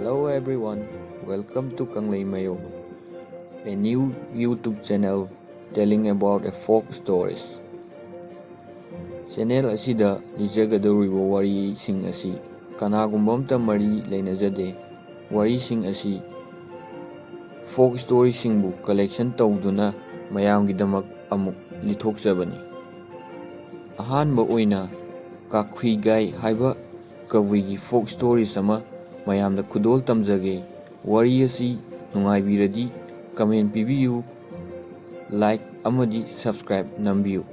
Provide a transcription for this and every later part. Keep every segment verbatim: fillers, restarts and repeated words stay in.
Hello everyone, welcome to Kanglei Mayo, a new YouTube channel telling about a folk stories. Channel ꯑꯁꯤꯗ ꯂꯤꯖꯒꯗꯧꯔꯤꯕ ꯋꯥꯔꯤꯁꯤꯡ ꯑꯁꯤ ꯀꯅꯥꯒꯨꯝꯕ ꯑꯃꯇ ꯃꯔꯤ ꯂꯩꯅꯖꯗꯦ꯫ ꯋꯥꯔꯤꯁꯤꯡ ꯑꯁꯤ folk storyꯁꯤꯡꯕꯨ collection ꯇꯧꯗꯨꯅ ꯃꯌꯥꯝꯒꯤꯗꯃꯛ ꯑꯃꯨꯛ ꯂꯤꯊꯣꯛꯆꯕꯅꯤ꯫ ꯑꯍꯥꯟꯕ ꯑꯣꯏꯅ ꯀꯥꯈꯨꯏꯒꯥꯏ ꯍꯥꯏꯕ ꯀꯕꯨꯏꯒꯤ folk stories ꯑꯃ ꯃꯌꯥꯝꯗ ꯈꯨꯗꯣꯜ ꯇꯝꯖꯒꯦ꯫ ꯋꯥꯔꯤ ꯑꯁꯤ ꯅꯨꯡꯉꯥꯏꯕꯤꯔꯗꯤ comment ꯄꯤꯕꯤꯌꯨ, like ꯑꯃꯗꯤ subscribe ꯅꯝꯕꯤꯌꯨ꯫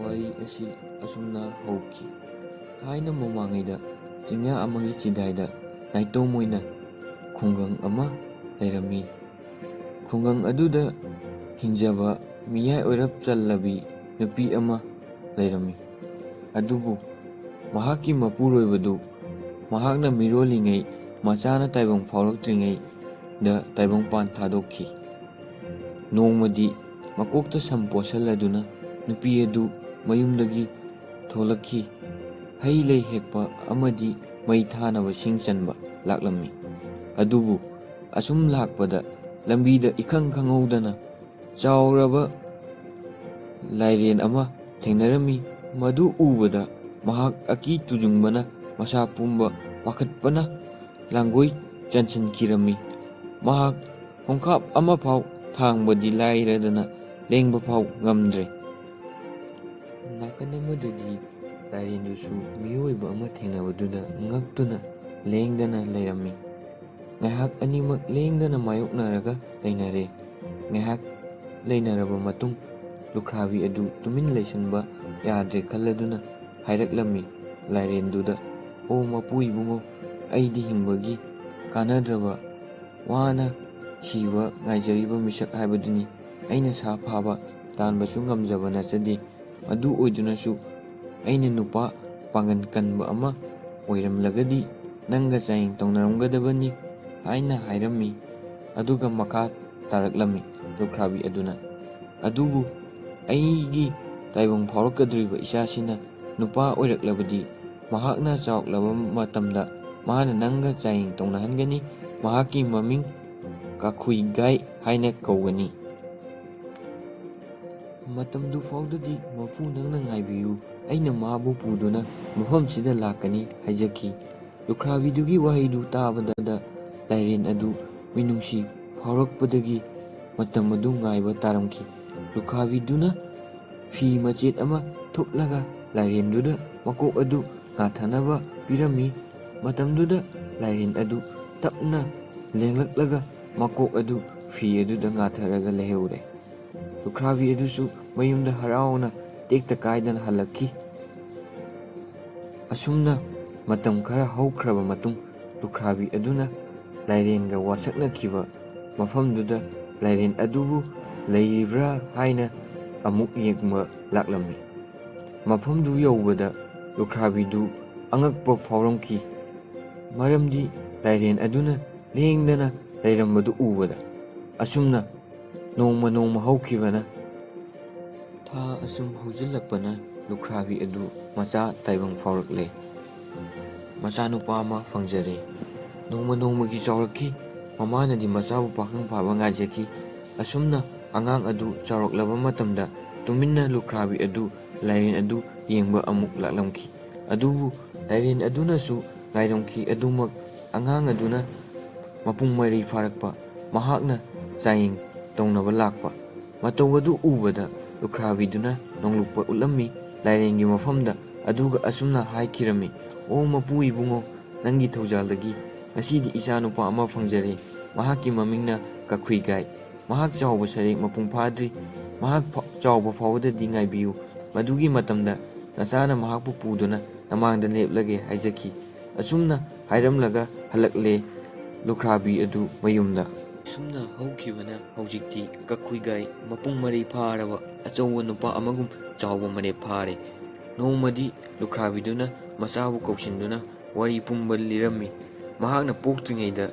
ꯋꯥꯔꯤ ꯑꯁꯤ ꯑꯁꯨꯝꯅ ꯍꯧꯈꯤ꯫ ꯊꯥꯏꯅ ꯃꯃꯥꯡꯉꯩꯗ ꯆꯤꯡꯌꯥ ꯑꯃꯒꯤ ꯆꯤꯗꯥꯏꯗ ꯅꯥꯏꯇꯣꯝ ꯑꯣꯏꯅ ꯈꯨꯡꯒꯪ ꯑꯃ ꯂꯩꯔꯝꯃꯤ꯫ ꯈꯨꯡꯒꯪ ꯑꯗꯨꯗ ꯍꯤꯡꯖꯕ ꯃꯤꯌꯥꯏ ꯑꯣꯏꯔꯞ ꯆꯜꯂꯕꯤ ꯅꯨꯄꯤ ꯑꯃ ꯂꯩꯔꯝꯃꯤ꯫ ꯑꯗꯨꯕꯨ ꯃꯍꯥꯛꯀꯤ ꯃꯄꯨꯔꯣꯏꯕꯗꯨ ꯃꯍꯥꯛꯅ ꯃꯤꯔꯣꯜꯂꯤꯉꯩ ꯃꯆꯥꯅ ꯇꯥꯏꯕꯪ ꯐꯥꯎꯔꯛꯇ꯭ꯔꯤꯉꯩꯗ ꯇꯥꯏꯕꯪꯄꯥꯟ ꯊꯥꯗꯣꯛꯈꯤ꯫ ꯅꯣꯡꯃꯗꯤ ꯃꯀꯣꯛꯇ ꯁꯝ ꯄꯣꯠꯁꯜꯂꯗꯨꯅ ꯅꯨꯄꯤ ꯑꯗꯨ ꯃꯌꯨꯝꯗꯒꯤ ꯊꯣꯛꯂꯛꯈꯤ꯫ ꯍꯩ ꯂꯩ ꯍꯦꯛꯄ ꯑꯃꯗꯤ ꯃꯩ ꯊꯥꯅꯕ ꯁꯤꯡ ꯆꯟꯕ ꯂꯥꯛꯂꯝꯃꯤ꯫ ꯑꯗꯨꯕꯨ ꯑꯁꯨꯝ ꯂꯥꯛꯄꯗ ꯂꯝꯕꯤꯗ ꯏꯈꯪ ꯈꯪꯍꯧꯗꯅ ꯆꯥꯎꯔꯕ ꯂꯥꯏꯔꯦꯟ ꯑꯃ ꯊꯦꯡꯅꯔꯝꯃꯤ꯫ ꯃꯗꯨ ꯎꯕꯗ ꯃꯍꯥꯛ ꯑꯀꯤ ꯇꯨꯖꯨꯡꯕꯅ ꯃꯁꯥ ꯄꯨꯝꯕ ꯄꯥꯈꯠꯄꯅ ꯂꯥꯡꯒꯣꯏ ꯆꯟꯁꯤꯟꯈꯤꯔꯝꯃꯤ꯫ ꯃꯍꯥꯛ ꯈꯣꯡꯀꯥꯞ ꯑꯃ ꯐꯥꯎ ꯊꯥꯡꯕꯗꯤ ꯂꯥꯏꯔꯗꯅ ꯂꯦꯡꯕ ꯐꯥꯎ ꯉꯝꯗ꯭ꯔꯦ꯫ ꯅꯥꯀꯟ ꯑꯃꯗꯗꯤ ꯂꯥꯏꯔꯦꯟꯗꯨꯁꯨ ꯃꯤꯑꯣꯏꯕ ꯑꯃ ꯊꯦꯡꯅꯕꯗꯨꯗ ꯉꯛꯇꯨꯅ ꯂꯦꯡꯗꯅ ꯂꯩꯔꯝꯃꯤ꯫ ꯉꯥꯏꯍꯥꯛ ꯑꯅꯤꯃꯛ ꯂꯦꯡꯗꯅ ꯃꯥꯌꯣꯛꯅꯔꯒ ꯂꯩꯅꯔꯦ꯫ ꯉꯥꯏꯍꯥꯛ ꯂꯩꯅꯔꯕ ꯃꯇꯨꯡ ꯂꯨꯈ꯭ꯔꯥꯕꯤ ꯑꯗꯨ ꯇꯨꯃꯤꯟ ꯂꯩꯁꯟꯕ ꯌꯥꯗ꯭ꯔꯦ ꯈꯜꯂꯗꯨꯅ ꯍꯥꯏꯔꯛꯂꯝꯃꯤ ꯂꯥꯏꯔꯦꯟꯗꯨꯗ, "ꯑꯣ ꯃꯄꯨ ꯏꯕꯨꯡꯉꯣ, ꯑꯩꯗꯤ ꯍꯤꯡꯕꯒꯤ ꯀꯥꯟꯅꯗ꯭ꯔꯕ, ꯋꯥꯅ ꯁꯤꯕ ꯉꯥꯏꯖꯔꯤꯕ ꯃꯤꯁꯛ ꯍꯥꯏꯕꯗꯨꯅꯤ꯫ ꯑꯩꯅ ꯁꯥ ꯐꯥꯕ ꯇꯥꯟꯕꯁꯨ ꯉꯝꯖꯕ ꯅꯠꯆꯗꯦ꯫ ꯑꯗꯨ ꯑꯣꯏꯗꯨꯅꯁꯨ ꯑꯩꯅ ꯅꯨꯄꯥ ꯄꯥꯡꯒꯜ ꯀꯟꯕ ꯑꯃ ꯑꯣꯏꯔꯝꯂꯒꯗꯤ ꯅꯪꯒ ꯆꯥꯡꯌꯦꯡ ꯇꯧꯅꯔꯝꯒꯗꯕꯅꯤ" ꯍꯥꯏꯅ ꯍꯥꯏꯔꯝꯃꯤ꯫ ꯑꯗꯨꯒ ꯃꯈꯥ ꯇꯥꯔꯛꯂꯝꯃꯤ ꯂꯨꯈ꯭ꯔꯥꯕꯤ ꯑꯗꯨꯅ, "ꯑꯗꯨꯕꯨ ꯑꯩꯒꯤ ꯇꯥꯏꯕꯪ ꯐꯥꯎꯔꯛꯀꯗꯧꯔꯤꯕ ꯏꯆꯥꯁꯤꯅ ꯅꯨꯄꯥ ꯑꯣꯏꯔꯛꯂꯕꯗꯤ ꯃꯍꯥꯛꯅ ꯆꯥꯎꯔꯛꯂꯕ ꯃꯇꯝꯗ ꯃꯍꯥꯛꯅ ꯅꯪꯒ ꯆꯥꯡꯌꯦꯡ ꯇꯧꯅꯍꯟꯒꯅꯤ꯫ ꯃꯍꯥꯛꯀꯤ ꯃꯃꯤꯡ ꯀꯥꯈꯨꯏꯒꯥꯏ ꯍꯥꯏꯅ ꯀꯧꯒꯅꯤ꯫ ꯃꯇꯝꯗꯨ ꯐꯥꯎꯗꯗꯤ ꯃꯄꯨ ꯅꯪꯅ ꯉꯥꯏꯕꯤꯌꯨ, ꯑꯩꯅ ꯃꯥꯕꯨ ꯄꯨꯗꯨꯅ ꯃꯐꯝꯁꯤꯗ ꯂꯥꯛꯀꯅꯤ ꯍꯥꯏꯖꯈꯤ꯫ ꯂꯨꯈ꯭ꯔꯥꯕꯤꯗꯨꯒꯤ ꯋꯥꯍꯩꯗꯨ ꯇꯥꯕꯗ ꯂꯥꯏꯔꯦꯟ ꯑꯗꯨ ꯃꯤꯅꯨꯡꯁꯤ ꯐꯥꯎꯔꯛꯄꯗꯒꯤ ꯃꯇꯝ ꯑꯗꯨ ꯉꯥꯏꯕ ꯇꯥꯔꯝꯈꯤ꯫ ꯂꯨꯈ꯭ꯔꯥꯕꯤꯗꯨꯅ ꯐꯤ ꯃꯆꯦꯠ ꯑꯃ ꯊꯨꯞꯂꯒ ꯂꯥꯏꯔꯦꯟꯗꯨꯗ ꯃꯀꯣꯛ ꯑꯗꯨ ꯉꯥꯊꯅꯕ ꯄꯤꯔꯝꯃꯤ꯫ ꯃꯇꯝꯗꯨꯗ ꯂꯥꯏꯔꯦꯟ ꯑꯗꯨ ꯇꯞꯅ ꯂꯦꯡꯂꯛꯂꯒ ꯃꯀꯣꯛ ꯑꯗꯨ ꯐꯤ ꯑꯗꯨꯗ ꯉꯥꯊꯔꯒ ꯂꯩꯍꯧꯔꯦ꯫ ꯂꯨꯈ꯭ꯔꯥꯕꯤ ꯑꯗꯨꯁꯨ ꯃꯌꯨꯝꯗ ꯍꯔꯥꯎꯅ ꯇꯦꯛꯇ ꯀꯥꯏꯗꯅ ꯍꯜꯂꯛꯈꯤ꯫ ꯑꯁꯨꯝꯅ ꯃꯇꯝ ꯈꯔ ꯍꯧꯈ꯭ꯔꯕ ꯃꯇꯨꯡ, ꯂꯨꯈ꯭ꯔꯥꯕꯤ ꯑꯗꯨꯅ ꯂꯥꯏꯔꯦꯟꯒ ꯋꯥꯁꯛꯅꯈꯤꯕ ꯃꯐꯝꯗꯨꯗ ꯂꯥꯏꯔꯦꯟ ꯑꯗꯨꯕꯨ ꯂꯩꯔꯤꯕ꯭ꯔꯥ ꯍꯥꯏꯅ ꯑꯃꯨꯛ ꯌꯦꯡꯕ ꯂꯥꯛꯂꯝꯃꯤ꯫ ꯃꯐꯝꯗꯨ ꯌꯧꯕꯗ ꯂꯨꯈ꯭ꯔꯥꯕꯤꯗꯨ ꯑꯉꯛꯄ ꯐꯥꯎꯔꯝꯈꯤ, ꯃꯔꯝꯗꯤ ꯂꯥꯏꯔꯦꯟ ꯑꯗꯨꯅ ꯂꯦꯡꯗꯅ ꯂꯩꯔꯝꯕꯗꯨ ꯎꯕꯗ꯫ ꯑꯁꯨꯝꯅ ꯅꯣꯡꯃ ꯅꯣꯡꯃ ꯍꯧꯈꯤꯕꯅ ꯊꯥ ꯑꯁꯨꯝ ꯍꯧꯖꯤꯜꯂꯛꯄꯅ ꯂꯨꯈ꯭ꯔꯥꯕꯤ ꯑꯗꯨ ꯃꯆꯥ ꯇꯥꯏꯕꯪ ꯐꯥꯎꯔꯛꯂꯦ꯫ ꯃꯆꯥꯅꯨꯄꯥ ꯑꯃ ꯐꯪꯖꯔꯦ꯫ ꯅꯣꯡꯃ ꯅꯣꯡꯃꯒꯤ ꯆꯥꯎꯔꯛꯈꯤ꯫ ꯃꯃꯥꯅꯗꯤ ꯃꯆꯥꯕꯨ ꯄꯥꯈꯪ ꯐꯥꯕ ꯉꯥꯏꯖꯈꯤ꯫ ꯑꯁꯨꯝꯅ ꯑꯉꯥꯡ ꯑꯗꯨ ꯆꯥꯎꯔꯛꯂꯕ ꯃꯇꯝꯗ ꯇꯨꯃꯤꯟꯅ ꯂꯨꯈ꯭ꯔꯥꯕꯤ ꯑꯗꯨ ꯂꯥꯏꯔꯦꯟ ꯑꯗꯨ ꯌꯦꯡꯕ ꯑꯃꯨꯛ ꯂꯥꯛꯂꯝꯈꯤ꯫ ꯑꯗꯨꯕꯨ ꯂꯥꯏꯔꯦꯟ ꯑꯗꯨꯅꯁꯨ ꯉꯥꯏꯔꯝꯈꯤ꯫ ꯑꯗꯨꯃꯛ ꯑꯉꯥꯡ ꯑꯗꯨꯅ ꯃꯄꯨꯡ ꯃꯔꯩ ꯐꯥꯔꯛꯄ, ꯃꯍꯥꯛꯅ ꯆꯥꯡꯌꯦꯡ ꯇꯧꯅꯕ ꯂꯥꯛꯄ ꯃꯇꯧ ꯑꯗꯨ ꯎꯕꯗ ꯂꯨꯈ꯭ꯔꯥꯕꯤꯗꯨꯅ ꯅꯣꯡꯂꯨꯛꯄ ꯎꯠꯂꯝꯃꯤ ꯂꯥꯏꯔꯦꯟꯒꯤ ꯃꯐꯝꯗ꯫ ꯑꯗꯨꯒ ꯑꯁꯨꯝꯅ ꯍꯥꯏꯈꯤꯔꯝꯃꯤ, "ꯑꯣ ꯃꯄꯨ ꯏꯕꯨꯡꯉꯣ, ꯅꯪꯒꯤ ꯊꯧꯖꯥꯜꯗꯒꯤ ꯉꯁꯤꯗꯤ ꯏꯆꯥ ꯅꯨꯄꯥ ꯑꯃ ꯐꯪꯖꯔꯦ꯫ ꯃꯍꯥꯛꯀꯤ ꯃꯃꯤꯡꯅ ꯀꯈꯨꯏꯒꯥꯏ꯫ ꯃꯍꯥꯛ ꯆꯥꯎꯕ ꯁꯔꯦꯛ ꯃꯄꯨꯡ ꯐꯥꯗ꯭ꯔꯤ꯫ ꯃꯍꯥꯛ ꯐꯥ-, ꯆꯥꯎꯕ ꯐꯥꯎꯕꯗꯗꯤ ꯉꯥꯏꯕꯤꯌꯨ꯫ ꯃꯗꯨꯒꯤ ꯃꯇꯝꯗ ꯅꯆꯥꯅ ꯃꯍꯥꯛꯄꯨ ꯄꯨꯗꯨꯅ ꯅꯃꯥꯡꯗ ꯂꯦꯞꯂꯒꯦ" ꯍꯥꯏꯖꯈꯤ꯫ ꯑꯁꯨꯝꯅ ꯍꯥꯏꯔꯝꯂꯒ ꯍꯜꯂꯛꯂꯦ ꯂꯨꯈ꯭ꯔꯥꯕꯤ ꯑꯗꯨ ꯃꯌꯨꯝꯗ꯫ ꯑꯁꯨꯝꯅ ꯍꯧꯈꯤꯕꯅ ꯍꯧꯖꯤꯛꯇꯤ ꯀꯈꯨꯏꯒꯥꯏ ꯃꯄꯨꯡ ꯃꯔꯩ ꯐꯥꯔꯕ ꯑꯆꯧꯕ ꯅꯨꯄꯥ ꯑꯃꯒꯨꯝ ꯆꯥꯎꯕ ꯃꯔꯦꯞ ꯐꯥꯔꯦ꯫ ꯅꯣꯡꯃꯗꯤ ꯂꯨꯈ꯭ꯔꯥꯕꯤꯗꯨꯅ ꯃꯆꯥꯕꯨ ꯀꯧꯁꯤꯟꯗꯨꯅ ꯋꯥꯔꯤ ꯄꯨꯝꯕ ꯂꯤꯔꯝꯃꯤ꯫ ꯃꯍꯥꯛꯅ ꯄꯣꯛꯇ꯭ꯔꯤꯉꯩꯗ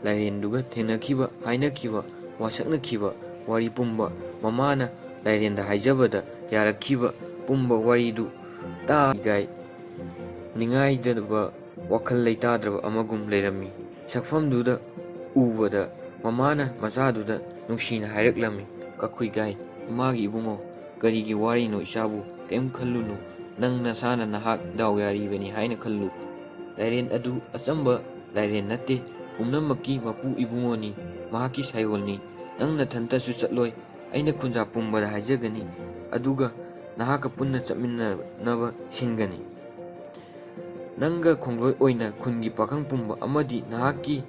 ꯂꯥꯏꯔꯦꯟꯗꯨꯒ ꯊꯦꯡꯅꯈꯤꯕ, ꯍꯥꯏꯅꯈꯤꯕ, ꯋꯥꯁꯛꯅꯈꯤꯕ ꯋꯥꯔꯤ ꯄꯨꯝꯕ, ꯃꯃꯥꯅ ꯂꯥꯏꯔꯦꯟꯗ ꯍꯥꯏꯖꯕꯗ ꯌꯥꯔꯛꯈꯤꯕ ꯄꯨꯝꯕ ꯋꯥꯔꯤꯗꯨ ꯇꯥꯈꯨꯏꯒꯥꯏ ꯅꯤꯡꯉꯥꯏꯗꯕ, ꯋꯥꯈꯜ ꯂꯩꯇꯥꯗ꯭ꯔꯕ ꯑꯃꯒꯨꯝ ꯂꯩꯔꯝꯃꯤ꯫ ꯁꯛꯐꯝꯗꯨꯗ ꯎꯕꯗ ꯃꯃꯥꯅ ꯃꯆꯥꯗꯨꯗ ꯅꯨꯡꯁꯤꯅ ꯍꯥꯏꯔꯛꯂꯝꯃꯤ, "ꯀꯈꯨꯏꯒꯥꯏ, ꯏꯃꯥꯒꯤ ꯏꯕꯨꯡꯉꯣ, ꯀꯔꯤꯒꯤ ꯋꯥꯔꯤꯅꯣ ꯏꯆꯥꯕꯨ? ꯀꯔꯤꯝ ꯈꯜꯂꯨꯅꯨ꯫ ꯅꯪ ꯅꯁꯥꯅ ꯅꯍꯥꯛ ꯗꯥꯎ ꯌꯥꯔꯤꯕꯅꯤ ꯍꯥꯏꯅ ꯈꯜꯂꯨ꯫ ꯂꯥꯏꯔꯦꯟ ꯑꯗꯨ ꯑꯆꯝꯕ ꯂꯥꯏꯔꯦꯟ ꯅꯠꯇꯦ꯫ ꯄꯨꯝꯅꯃꯛꯀꯤ ꯃꯄꯨ ꯏꯕꯨꯡꯉꯣꯅꯤ, ꯃꯍꯥꯛꯀꯤ ꯁꯥꯌꯣꯜꯅꯤ꯫ ꯅꯪ ꯅꯊꯟꯇꯁꯨ ꯆꯠꯂꯣꯏ꯫ ꯑꯩꯅ ꯈꯨꯟꯖꯥ ꯄꯨꯝꯕꯗ ꯍꯥꯏꯖꯒꯅꯤ, ꯑꯗꯨꯒ ꯅꯍꯥꯛꯀ ꯄꯨꯟꯅ ꯆꯠꯃꯤꯟꯅꯅꯕ ꯁꯤꯟꯒꯅꯤ꯫ ꯅꯪꯒ ꯈꯣꯡꯂꯣꯏ ꯑꯣꯏꯅ ꯈꯨꯟꯒꯤ ꯄꯥꯈꯪ ꯄꯨꯝꯕ ꯑꯃꯗꯤ ꯅꯍꯥꯛꯀꯤ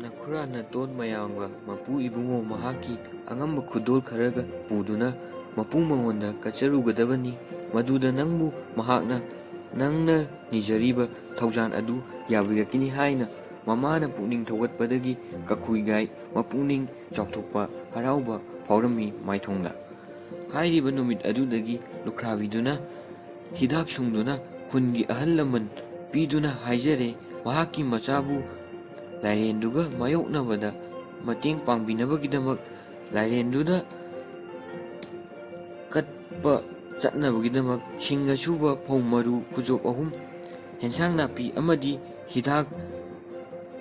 ꯅꯈꯨꯔꯥ ꯅꯇꯣꯟ ꯃꯌꯥꯝꯒ ꯃꯄꯨ ꯏꯕꯨꯡꯉꯣ ꯃꯍꯥꯛꯀꯤ ꯑꯉꯝꯕ ꯈꯨꯗꯣꯜ ꯈꯔꯒ ꯄꯨꯗꯨꯅ ꯃꯄꯨ ꯃꯉꯣꯟꯗ ꯀꯠꯆꯔꯨꯒꯗꯕꯅꯤ꯫ ꯃꯗꯨꯗ ꯅꯪꯕꯨ ꯃꯍꯥꯛꯅ ꯅꯪꯅ ꯅꯤꯖꯔꯤꯕ ꯊꯧꯖꯥꯜ ꯑꯗꯨ ꯌꯥꯕꯤꯔꯛꯀꯅꯤ ꯍꯥꯏꯅ ꯃꯃꯥꯅ ꯄꯨꯛꯅꯤꯡ ꯊꯧꯒꯠꯄꯗꯒꯤ ꯀꯈꯨꯏꯒꯥꯏ ꯃꯄꯨꯛꯅꯤꯡ ꯆꯥꯎꯊꯣꯛꯄ, ꯍꯔꯥꯎꯕ ꯐꯥꯎꯔꯝꯃꯤ ꯃꯥꯏꯊꯣꯡꯗ꯫ ꯍꯥꯏꯔꯤꯕ ꯅꯨꯃꯤꯠ ꯑꯗꯨꯗꯒꯤ ꯂꯨꯈ꯭ꯔꯥꯕꯤꯗꯨꯅ ꯍꯤꯗꯥꯛ ꯁꯨꯡꯗꯨꯅ ꯈꯨꯟꯒꯤ ꯑꯍꯜ ꯂꯃꯟ ꯄꯤꯗꯨꯅ ꯍꯥꯏꯖꯔꯦ, ꯃꯍꯥꯛꯀꯤ ꯃꯆꯥꯕꯨ ꯂꯥꯏꯔꯦꯟꯗꯨꯒ ꯃꯥꯌꯣꯛꯅꯕꯗ ꯃꯇꯦꯡ ꯄꯥꯡꯕꯤꯅꯕꯒꯤꯗꯃꯛ, ꯂꯥꯏꯔꯦꯟꯗꯨꯗ ꯀꯠꯄ ꯆꯠꯅꯕꯒꯤꯗꯃꯛ ꯁꯤꯡ ꯑꯁꯨꯕ, ꯐꯧ ꯃꯔꯨ, ꯈꯨꯖꯣꯞ ꯑꯍꯨꯝ, ꯍꯦꯟꯁꯥꯡ ꯅꯥꯄꯤ ꯑꯃꯗꯤ ꯍꯤꯗꯥꯛ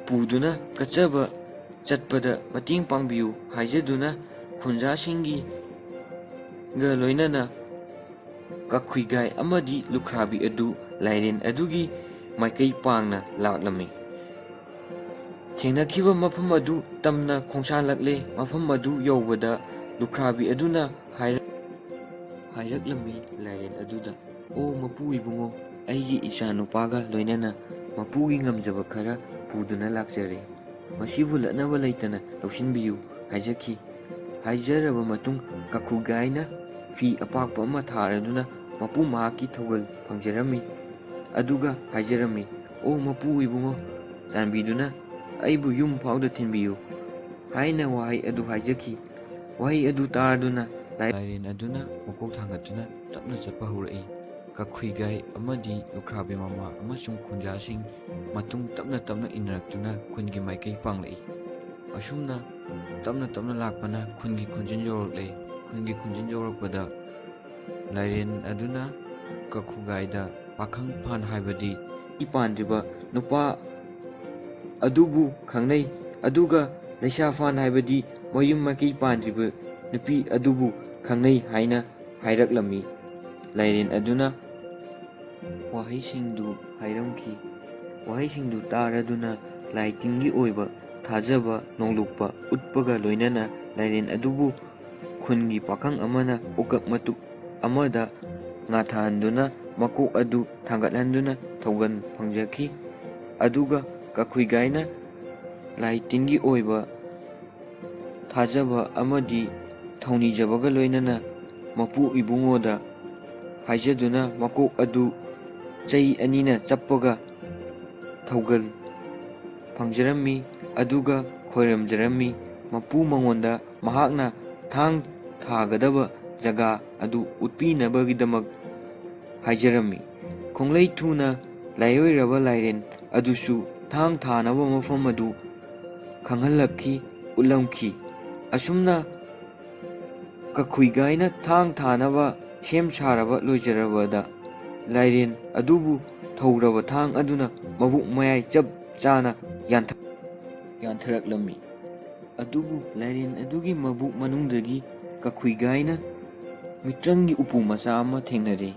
ꯄꯨꯗꯨꯅ ꯀꯠꯆꯕ ꯆꯠꯄꯗ ꯃꯇꯦꯡ ꯄꯥꯡꯕꯤꯌꯨ ꯍꯥꯏꯖꯗꯨꯅ ꯈꯨꯟꯖꯥꯁꯤꯡꯒꯤ ꯒ ꯂꯣꯏꯅꯅ ꯀꯈꯨꯏꯒꯥꯏ ꯑꯃꯗꯤ ꯂꯨꯈ꯭ꯔꯥꯕꯤ ꯑꯗꯨ ꯂꯥꯏꯔꯦꯟ ꯑꯗꯨꯒꯤ ꯃꯥꯏꯀꯩ ꯄꯥꯡꯅ ꯂꯥꯛꯂꯝꯃꯤ꯫ ꯊꯦꯡꯅꯈꯤꯕ ꯃꯐꯝ ꯑꯗꯨ ꯇꯝꯅ ꯈꯣꯡꯁꯥꯜꯂꯛꯂꯦ꯫ ꯃꯐꯝ ꯑꯗꯨ ꯌꯧꯕꯗ ꯂꯨꯈ꯭ꯔꯥꯕꯤ ꯑꯗꯨꯅ ꯍꯥꯏꯔꯛ-, ꯍꯥꯏꯔꯛꯂꯝꯃꯤ ꯂꯥꯏꯔꯦꯟ ꯑꯗꯨꯗ, "ꯑꯣ ꯃꯄꯨ ꯏꯕꯨꯡꯉꯣ, ꯑꯩꯒꯤ ꯏꯆꯥ ꯅꯨꯄꯥꯒ ꯂꯣꯏꯅꯅ ꯃꯄꯨꯒꯤ ꯉꯝꯖꯕ ꯈꯔ ꯄꯨꯗꯨꯅ ꯂꯥꯛꯆꯔꯦ꯫ ꯃꯁꯤꯕꯨ ꯂꯠꯅꯕ ꯂꯩꯇꯅ ꯂꯧꯁꯤꯟꯕꯤꯌꯨ" ꯍꯥꯏꯖꯈꯤ꯫ ꯍꯥꯏꯖꯔꯕ ꯃꯇꯨꯡ ꯀꯈꯨꯒꯥꯏꯅ ꯐꯤ ꯑꯄꯥꯛꯄ ꯑꯃ ꯊꯥꯔꯗꯨꯅ ꯃꯄꯨ ꯃꯍꯥꯛꯀꯤ ꯊꯧꯒꯜ ꯐꯪꯖꯔꯝꯃꯤ꯫ ꯑꯗꯨꯒ ꯍꯥꯏꯖꯔꯝꯃꯤ, "ꯑꯣ ꯃꯄꯨ ꯏꯕꯨꯡꯉꯣ, ꯆꯥꯟꯕꯤꯗꯨꯅ ꯑꯩꯕꯨ ꯌꯨꯝ ꯐꯥꯎꯗ ꯊꯤꯟꯕꯤꯌꯨ" ꯍꯥꯏꯅ ꯋꯥꯍꯩ ꯑꯗꯨ ꯍꯥꯏꯖꯈꯤ꯫ ꯋꯥꯍꯩ ꯑꯗꯨ ꯇꯥꯔꯗꯨꯅ ꯂꯥꯏ-, ꯂꯥꯏꯔꯦꯟ ꯑꯗꯨꯅ ꯃꯀꯣꯛ ꯊꯥꯡꯒꯠꯇꯨꯅ ꯇꯞꯅ ꯆꯠꯄ ꯍꯧꯔꯛꯏ꯫ ꯀꯈꯨꯏꯒꯥꯏ ꯑꯃꯗꯤ ꯂꯨꯈ꯭ꯔꯥꯕꯤ ꯃꯃꯥ ꯑꯃꯁꯨꯡ ꯈꯨꯟꯖꯥꯁꯤꯡ ꯃꯇꯨꯡ ꯇꯞꯅ ꯇꯞꯅ ꯏꯟꯅꯔꯛꯇꯨꯅ ꯈꯨꯟꯒꯤ ꯃꯥꯏꯀꯩ ꯄꯥꯡꯂꯛꯏ꯫ ꯑꯁꯨꯝꯅ ꯇꯞꯅ ꯇꯞꯅ ꯂꯥꯛꯄꯅ ꯈꯨꯟꯒꯤ ꯈꯨꯟꯖꯤꯟ ꯌꯧꯔꯛꯂꯦ꯫ ꯈꯨꯟꯒꯤ ꯈꯨꯟꯖꯤꯟ ꯌꯧꯔꯛꯄꯗ ꯂꯥꯏꯔꯦꯟ ꯑꯗꯨꯅ ꯀꯈꯨꯒꯥꯏꯗ ꯄꯥꯈꯪ ꯐꯥꯟ ꯍꯥꯏꯕꯗꯤ ꯃꯌꯨꯝ ꯄꯥꯟꯗ꯭ꯔꯤꯕ ꯅꯨꯄꯥ ꯑꯗꯨꯕꯨ ꯈꯪꯅꯩ, ꯑꯗꯨꯒ ꯂꯩꯁꯥ ꯐꯥꯟ ꯍꯥꯏꯕꯗꯤ ꯃꯌꯨꯝ ꯃꯀꯩ ꯄꯥꯟꯗ꯭ꯔꯤꯕ ꯅꯨꯄꯤ ꯑꯗꯨꯕꯨ ꯈꯪꯅꯩ ꯍꯥꯏꯅ ꯍꯥꯏꯔꯛꯂꯝꯃꯤ꯫ ꯂꯥꯏꯔꯦꯟ ꯑꯗꯨꯅ ꯋꯥꯍꯩꯁꯤꯡꯗꯨ ꯍꯥꯏꯔꯝꯈꯤ꯫ ꯋꯥꯍꯩꯁꯤꯡꯗꯨ ꯇꯥꯔꯗꯨꯅ ꯂꯥꯏ ꯇꯤꯟꯒꯤ ꯑꯣꯏꯕ ꯊꯥꯖꯕ ꯅꯣꯡꯂꯨꯛꯄ ꯎꯠꯄꯒ ꯂꯣꯏꯅꯅ ꯂꯥꯏꯔꯦꯟ ꯑꯗꯨꯕꯨ ꯈꯨꯟꯒꯤ ꯄꯥꯈꯪ ꯑꯃꯅ ꯎꯀꯛ ꯃꯇꯨꯞ ꯑꯃꯗ ꯉꯥꯊꯥꯍꯟꯗꯨꯅ ꯃꯀꯣꯛ ꯑꯗꯨ ꯊꯥꯡꯒꯠꯍꯟꯗꯨꯅ ꯊꯧꯒꯜ ꯐꯪꯖꯈꯤ꯫ ꯑꯗꯨꯒ ꯀꯈꯨꯏꯒꯥꯏꯅ ꯂꯥꯏ ꯇꯤꯟꯒꯤ ꯑꯣꯏꯕ ꯊꯥꯖꯕ ꯑꯃꯗꯤ ꯊꯧꯅꯤꯖꯕꯒ ꯂꯣꯏꯅꯅ ꯃꯄꯨ ꯏꯕꯨꯡꯉꯣꯗ ꯍꯥꯏꯖꯗꯨꯅ ꯃꯀꯣꯛ ꯑꯗꯨ ꯆꯩ ꯑꯅꯤꯅ ꯆꯞꯄꯒ ꯊꯧꯒꯜ ꯐꯪꯖꯔꯝꯃꯤ꯫ ꯑꯗꯨꯒ ꯈꯣꯏꯔꯝꯖꯔꯝꯃꯤ꯫ ꯃꯄꯨ ꯃꯉꯣꯟꯗ ꯃꯍꯥꯛꯅ ꯊꯥꯡ ꯊꯥꯒꯗꯕ ꯖꯒꯥ ꯑꯗꯨ ꯎꯠꯄꯤꯅꯕꯒꯤꯗꯃꯛ ꯍꯥꯏꯖꯔꯝꯃꯤ꯫ ꯈꯣꯡꯂꯩ ꯊꯨꯅ ꯂꯥꯏꯑꯣꯏꯔꯕ ꯂꯥꯏꯔꯦꯟ ꯑꯗꯨꯁꯨ ꯊꯥꯡ ꯊꯥꯅꯕ ꯃꯐꯝ ꯑꯗꯨ ꯈꯪꯍꯜꯂꯛꯈꯤ, ꯎꯠꯂꯝꯈꯤ꯫ ꯑꯁꯨꯝꯅ ꯀꯈꯨꯏꯒꯥꯏꯅ ꯊꯥꯡ ꯊꯥꯅꯕ ꯁꯦꯝ ꯁꯥꯔꯕ ꯂꯣꯏꯖꯔꯕꯗ ꯂꯥꯏꯔꯦꯟ ꯑꯗꯨꯕꯨ ꯊꯧꯔꯕ ꯊꯥꯡ ꯑꯗꯨꯅ ꯃꯕꯨꯛ ꯃꯌꯥꯏ ꯆꯞ ꯆꯥꯅ ꯌꯥꯟꯊ-, ꯌꯥꯟꯊꯔꯛꯂꯝꯃꯤ꯫ ꯑꯗꯨꯕꯨ ꯂꯥꯏꯔꯦꯟ ꯑꯗꯨꯒꯤ ꯃꯕꯨꯛ ꯃꯅꯨꯡꯗꯒꯤ ꯀꯈꯨꯏꯒꯥꯏꯅ ꯃꯤꯇ꯭ꯔꯪꯒꯤ ꯎꯄꯨ ꯃꯆꯥ ꯑꯃ ꯊꯦꯡꯅꯔꯦ꯫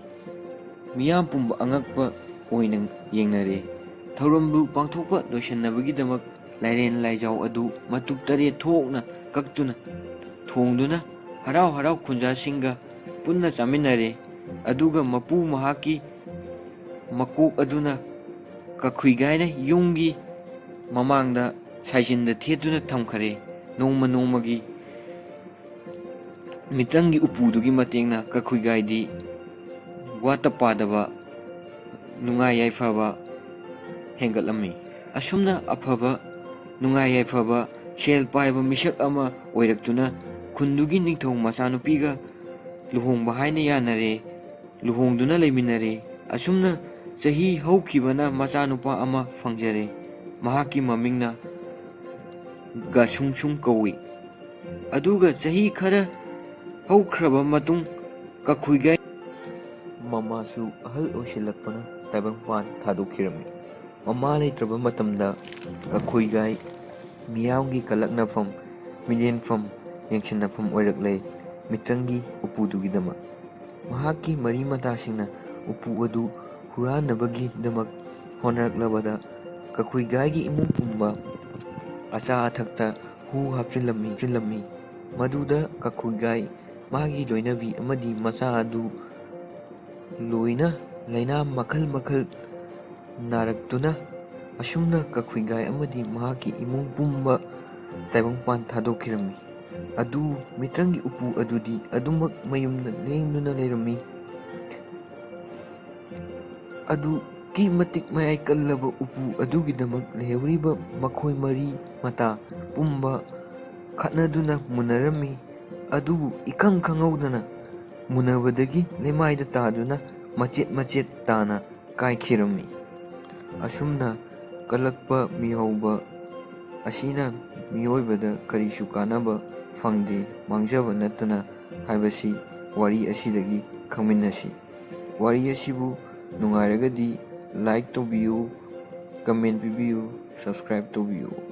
ꯃꯤꯌꯥꯝ ꯄꯨꯝꯕ ꯑꯉꯛꯄ ꯑꯣꯏꯅ ꯌꯦꯡꯅꯔꯦ꯫ ꯊꯧꯔꯝꯕꯨ ꯄꯥꯡꯊꯣꯛꯄ ꯂꯣꯏꯁꯤꯟꯅꯕꯒꯤꯗꯃꯛ ꯂꯥꯏꯔꯦꯟ ꯂꯥꯏꯖꯥꯎ ꯑꯗꯨ ꯃꯇꯨꯞ ꯇꯔꯦꯠ ꯊꯣꯛꯅ ꯀꯛꯇꯨꯅ ꯊꯣꯡꯗꯨꯅ ꯍꯔꯥꯎ ꯍꯔꯥꯎ ꯈꯨꯟꯖꯥꯁꯤꯡꯒ ꯄꯨꯟꯅ ꯆꯥꯃꯤꯟꯅꯔꯦ꯫ ꯑꯗꯨꯒ ꯃꯄꯨ ꯃꯍꯥꯛꯀꯤ ꯃꯀꯣꯛ ꯑꯗꯨꯅ ꯀꯈꯨꯏꯒꯥꯏꯅ ꯌꯨꯝꯒꯤ ꯃꯃꯥꯡꯗ ꯁꯥꯏꯖꯤꯟꯗ ꯊꯦꯠꯇꯨꯅ ꯊꯝꯈꯔꯦ꯫ ꯅꯣꯡꯃ ꯅꯣꯡꯃꯒꯤ ꯃꯤꯇ꯭ꯔꯪꯒꯤ ꯎꯄꯨꯗꯨꯒꯤ ꯃꯇꯦꯡꯅ ꯀꯈꯨꯏꯒꯥꯏꯗꯤ ꯋꯥꯠꯇ ꯄꯥꯗꯕ ꯅꯨꯡꯉꯥꯏ ꯌꯥꯏꯐꯕ ꯍꯦꯟꯒꯠꯂꯝꯃꯤ꯫ ꯑꯁꯨꯝꯅ ꯑꯐꯕ ꯅꯨꯡꯉꯥꯏ ꯌꯥꯏꯐꯕ ꯁꯦꯜ ꯄꯥꯏꯕ ꯃꯤꯁꯛ ꯑꯃ ꯑꯣꯏꯔꯛꯇꯨꯅ ꯈꯨꯟꯗꯨꯒꯤ ꯅꯤꯡꯊꯧ ꯃꯆꯥꯅꯨꯄꯤꯒ ꯂꯨꯍꯣꯡꯕ ꯍꯥꯏꯅ ꯌꯥꯅꯔꯦ꯫ ꯂꯨꯍꯣꯡꯗꯨꯅ ꯂꯩꯃꯤꯟꯅꯔꯦ꯫ ꯑꯁꯨꯝꯅ ꯆꯍꯤ ꯍꯧꯈꯤꯕꯅ ꯃꯆꯥꯅꯨꯄꯥ ꯑꯃ ꯐꯪꯖꯔꯦ꯫ ꯃꯍꯥꯛꯀꯤ ꯃꯃꯤꯡꯅ ꯒꯥꯁꯨꯡꯁꯨꯡ ꯀꯧꯏ꯫ ꯑꯗꯨꯒ ꯆꯍꯤ ꯈꯔ ꯍꯧꯈ꯭ꯔꯕ ꯃꯇꯨꯡ ꯀꯈꯨꯏꯒꯥꯏ ꯃꯃꯥꯁꯨ ꯑꯍꯜ ꯑꯣꯏꯁꯤꯜꯂꯛꯄꯅ ꯇꯥꯏꯕꯪꯄꯥꯟ ꯊꯥꯗꯣꯛꯈꯤꯔꯝꯃꯤ꯫ ꯃꯃꯥ ꯂꯩꯇ꯭ꯔꯕ ꯃꯇꯝꯗ ꯀꯈꯨꯏꯒꯥꯏ ꯃꯤꯌꯥꯝꯒꯤ ꯀꯂꯛꯅꯐꯝ, ꯃꯤꯠꯌꯦꯡꯐꯝ, ꯌꯦꯡꯁꯤꯟꯅꯐꯝ ꯑꯣꯏꯔꯛꯂꯦ ꯃꯤꯇ꯭ꯔꯪꯒꯤ ꯎꯄꯨꯗꯨꯒꯤꯗꯃꯛ꯫ ꯃꯍꯥꯛꯀꯤ ꯃꯔꯤ ꯃꯇꯥꯁꯤꯡꯅ ꯎꯄꯨ ꯑꯗꯨ ꯍꯨꯔꯥꯟꯅꯕꯒꯤꯗꯃꯛ ꯍꯣꯠꯅꯔꯛꯂꯕꯗ ꯀꯈꯨꯏꯒꯥꯏꯒꯤ ꯏꯃꯨꯡ ꯄꯨꯝꯕ ꯑꯆꯥ ꯑꯊꯛꯇ ꯍꯨ ꯍꯥꯞꯆꯤꯜꯂꯝꯃꯤ, ꯍꯥꯞꯆꯤꯜꯂꯝꯃꯤ꯫ ꯃꯗꯨꯗ ꯀꯈꯨꯏꯒꯥꯏ, ꯃꯥꯒꯤ ꯂꯣꯏꯅꯕꯤ ꯑꯃꯗꯤ ꯃꯆꯥ ꯑꯗꯨ ꯂꯣꯏꯅ ꯂꯥꯏꯅꯥ ꯃꯈꯜ ꯃꯈꯜ ꯅꯥꯔꯛꯇꯨꯅ ꯑꯁꯨꯝꯅ ꯀꯈꯨꯏꯒꯥꯏ ꯑꯃꯗꯤ ꯃꯍꯥꯛꯀꯤ ꯏꯃꯨꯡ ꯄꯨꯝꯕ ꯇꯥꯏꯕꯪꯄꯥꯟ ꯊꯥꯗꯣꯛꯈꯤꯔꯝꯃꯤ꯫ ꯑꯗꯨ ꯃꯤꯇ꯭ꯔꯪꯒꯤ ꯎꯄꯨ ꯑꯗꯨꯗꯤ ꯑꯗꯨꯃꯛ ꯃꯌꯨꯝꯗ ꯂꯦꯡꯗꯨꯅ ꯂꯩꯔꯝꯃꯤ꯫ ꯑꯗꯨꯛꯀꯤ ꯃꯇꯤꯛ ꯃꯌꯥꯏ ꯀꯜꯂꯕ ꯎꯄꯨ ꯑꯗꯨꯒꯤꯗꯃꯛ ꯂꯩꯍꯧꯔꯤꯕ ꯃꯈꯣꯏ ꯃꯔꯤ ꯃꯇꯥ ꯄꯨꯝꯕ ꯈꯠꯅꯗꯨꯅ ꯃꯨꯟꯅꯔꯝꯃꯤ꯫ ꯑꯗꯨꯕꯨ ꯏꯈꯪ ꯈꯪꯍꯧꯗꯅ ꯃꯨꯟꯅꯕꯗꯒꯤ ꯂꯩꯃꯥꯏꯗ ꯇꯥꯗꯨꯅ ꯃꯆꯦꯠ ꯃꯆꯦꯠ ꯇꯥꯅ ꯀꯥꯏꯈꯤꯔꯝꯃꯤ꯫ ꯑꯁꯨꯝꯅ ꯀꯜꯂꯛꯄ ꯃꯤꯍꯧꯕ ꯑꯁꯤꯅ ꯃꯤꯑꯣꯏꯕꯗ ꯀꯔꯤꯁꯨ ꯀꯥꯟꯅꯕ ꯐꯪꯗꯦ, ꯃꯥꯡꯖꯕ ꯅꯠꯇꯅ ꯍꯥꯏꯕꯁꯤ ꯋꯥꯔꯤ ꯑꯁꯤꯗꯒꯤ ꯈꯪꯃꯤꯟꯅꯁꯤ꯫ ꯋꯥꯔꯤ ꯑꯁꯤꯕꯨ ꯅꯨꯡꯉꯥꯏꯔꯒꯗꯤ like ꯇꯧꯕꯤꯌꯨ, comment ꯄꯤꯕꯤꯌꯨ, subscribe ꯇꯧꯕꯤꯌꯨ꯫